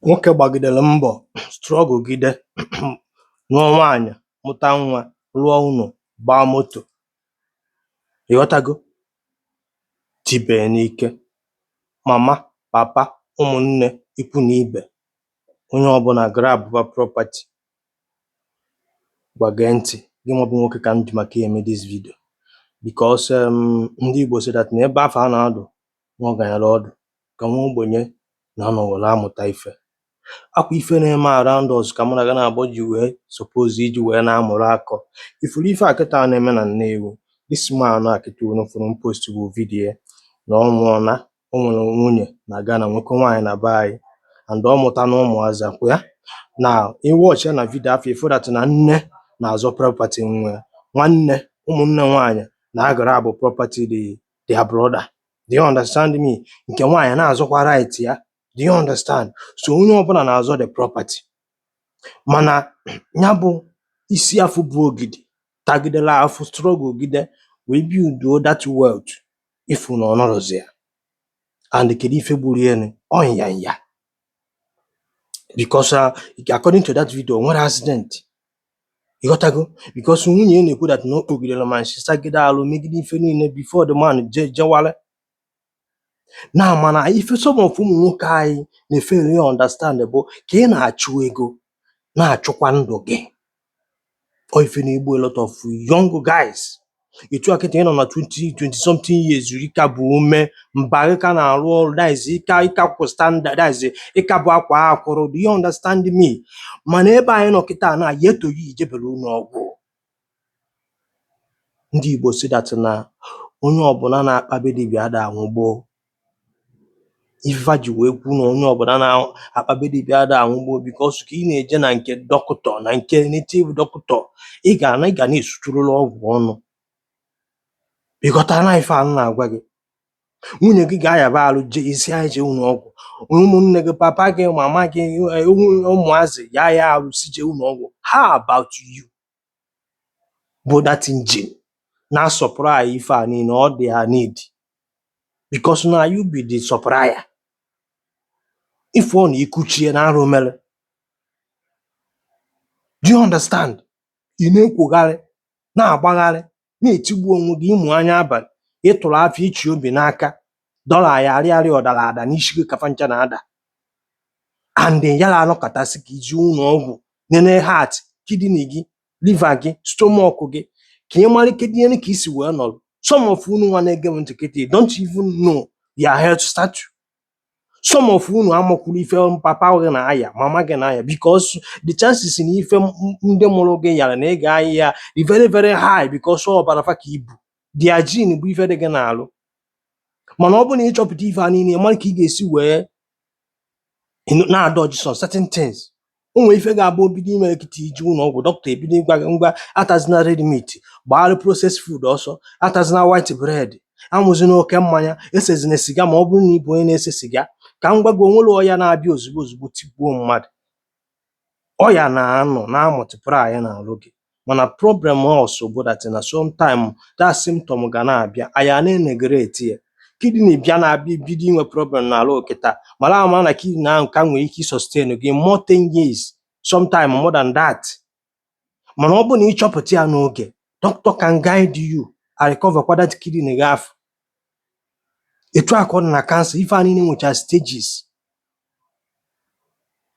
Nwoke gbagidere mbọ, struggle gide, nụọ nwaanyị, mụta nwa, rụọ ụlọ, gbaa moto, ịghọtago, tibe n'ike mama, papa, ụmụnne, ikwu na ibe, onye ọbụla grab property. Gwa, gee ntị, gị nwa bụ nwoke ka m ji maka ya eme this video, because ndị Igbo sị that na ebe afọ a na-adụ nwa ọganyala ọdụ ka nwa ogbenye na-anọ were amụta ife. Akwa ife na-eme around us ka mụ na gị na-agbọ ji wee suppose iji wee na-amụrụ akọ. Ifuru ife a kịta na-eme na Nnewi, this man a kịta unu fụrụ m post bụ video ya na ọ nwụọna. O nwere nwunye na Ghana, nwoke nwaanyị na be anyị, and ọ mụta na ụmụazị akwụ ya na iwatch ya na video afọ, ifu that na nne na-azọ property nwa ya, nwanne, ụmụnne nwaanyị na-agrab property their brother. Do you understand me? Nke nwaanyị na-azọkwa right ya. Do you understand? So onye ọbụla na-azọ the property, mana ya bụ isi afụ bụ ogidi tagidere afụ, struggle gide wee build that wealth, ifu na ọ nọrọzi ya. And kedu ife gburu ya? Ọ nyanya, because according to that video, o nwere accident, ịghọtago, because nwunye ya na-ekwu that na o kpogidere ma nshi, sagide alụ, megide ife niile before the man je jewale na. Mana ife some of ụmụ nwoke anyị na-efail ya understand bụ ka ị na-achụ ego, na-achụkwa ndụ gị. Ọ ife na-egbu a lot of young guys. Etu a kịta ị nọ na 20 20 something years, ịka bụ ume mba gị ka na-arụ ọrụ, that is ịka kwụ standard, that is ịka bụ akwa akwụrụ. Do you understand me? Mana ebe anyị nọ kịta na ya etoghị ijebere ụlọ ọgwụ. Ndị Igbo si that na onye ọbụla na-akpa be dibịa ada anwụ gboo. Ife ji wee kwu na onye ọbụla na-akpa be dibịa ada anwụ gboo, because ka ị na-eje na nke dọkịta, na nke native dọkịta, ị ga na-esuturụrụ ọgwụ ọnụ. Ị ghọtara na ife a m na-agwa gị? Nwunye gị ga-ayaba arụ, jee isi anyị jee ụlọ ọgwụ. Ụmụnne gị, papa gị, mama gị, ụmụazị ya ya arụ si jee ụlọ ọgwụ. How about you bụ that engine na-supply ife a niile ọ dị ha need? Because na you be the supplier. Ife ọ na ikuchie na arụ mere. Do you understand? Ị na-ekwogharị, na-agbagharị, na-etigbu onwe gị, ịmụ anya abalị, ịtụrụ afọ, ichi obi n'aka, dọla ya arịarị, ọdara ada n'isi gị kafa ncha na-ada, and yara anọkọtasị ka iji ụlọ ọgwụ nene heart, kidney gị, liver gị, stomach gị, ka ị mara kedu ihe ka isi wee nọrọ. Some of unu nwa na-ege m ntị kịta, you don't even know your health status. Some of unu amakwuru ife papa gị na-aya, mama gị na-aya, because the chances na ife ndị mụrụ gị yara na ị ga-aya ya dị very very high, because ọbara fa ka ibu, their gene bụ ife dị gị n'alụ. Mana ọ bụrụ na ịchọpụta ife a niile, mara ka ị ga-esi wee na-adodge some certain things. O nwere ife ga-abụ obido ime kịta, iji ụlọ ọgwụ, dọkịta ebido ịgwa gị, ngwa, atazina red meat, gbara processed food ọsọ, atazina white bread, aṅụzina oke mmanya, esezina siga ma ọ bụrụ na ị bụ onye na-ese siga. Ka m gwa gị, onwere ọya na-abịa ozugbo ozugbo tigbuo mmadụ. Ọya na-anọ na multiply na-arụ gị, mana problem also bụ that na sometime that symptom ga na-abịa, anyị na-eneglect ya. Kidney bịa na-abịa bido inwe problem n'alụ kịta, mara ama na kidney ahụ ka nwere ike sustain gị more 10 years, sometime more than that. Mana ọ bụrụ na ịchọpụta ya n'oge, doctor can guide you a recover kwa that kidney gị afọ. Etu a ka ọ dị na cancer. Ife a niile nwecha stages.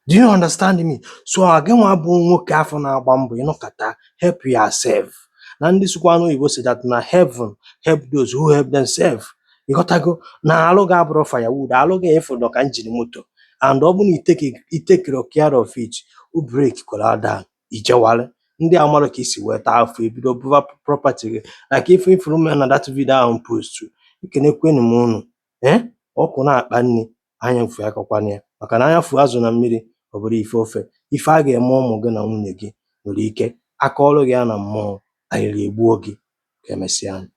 Do you understand me? So gị nwa bụ nwoke afọ na-agba mbọ, ịnọkọta help yourself. Na ndị sụkwa n'oyibo si that na heaven help those who help themselves. Ịghọtago na alụ gị abụrụ firewood, alụ gị ịfụdọ ka engine moto, and ọ bụrụ na i take care of it, o break kwara down, ijewale ndị amarọ ka isi wee taa afọ, ebido buva property gị, like ife ifuru mere na that video ahụ m post. Ekenekwenu m unu. Ee, ọkụ na-akpa nri anya mfu akọkwana ya, maka na anya fu azụ na mmiri, ọ bụrụ ife ofe ife a ga-eme ụmụ gị na nwunye gị nwere ike aka ọrụ gị ya na mmụọ anyịrị egbuo gị. Ka emesịa.